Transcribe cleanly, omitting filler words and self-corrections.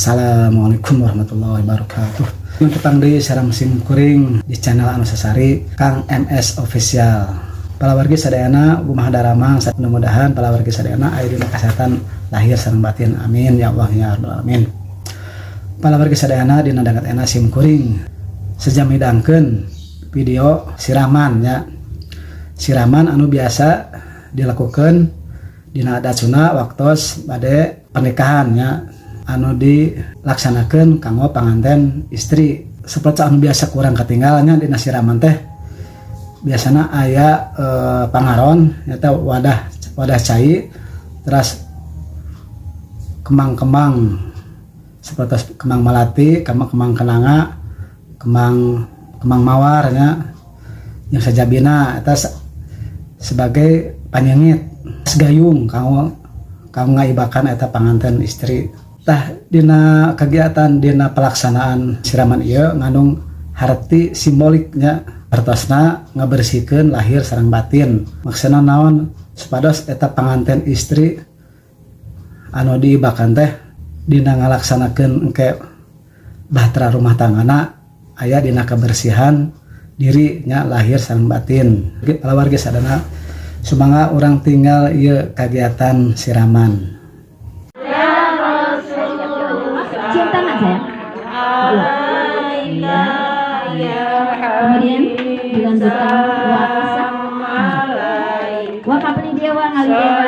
Assalamualaikum warahmatullahi wabarakatuh. Tepang deui sareng sim kuring di channel anu sasari, Kang MS Official. Palawargi sadayana, kumaha daramang? Mudah-mudahan palawargi sadayana aya dina kesehatan lahir sareng batin. Amin ya Allah ya rabbal alamin. Palawargi sadayana, dina danget ena sim kuring seja midangkeun video siraman ya. Siraman anu biasa dilakukan dina adat Sunda waktos bade pernikahan ya, anu dilaksanakan kanggo panganten istri. Seperti anu biasa kurang ketinggalannya dina siraman teh biasanya aya pangaron nyata wadah wadah cai, terus kembang-kembang seperti kembang melati, kembang kembang kenanga, kembang kembang mawar nya, yang sajabina atas sebagai panyeungit gayung kanggo kanggo ngaibakan eta panganten istri. Tah, dina kegiatan, dina pelaksanaan siraman ieu ngandung harti simboliknya, hartosna ngabersihkeun lahir sareng batin. Maksudna naon? Supados eta panganten istri anu diibakan teh dina ngalaksanakeun engke bahtera rumah tanggana aya dina kebersihan dirinya lahir sareng batin. Palawargi sadayana, sumangga urang tingal ieu kegiatan siraman. Cium tangan, sayang. Iya. Iya. Kemudian dilanjutkan wa kisah. Wa kapani dia wa ngali.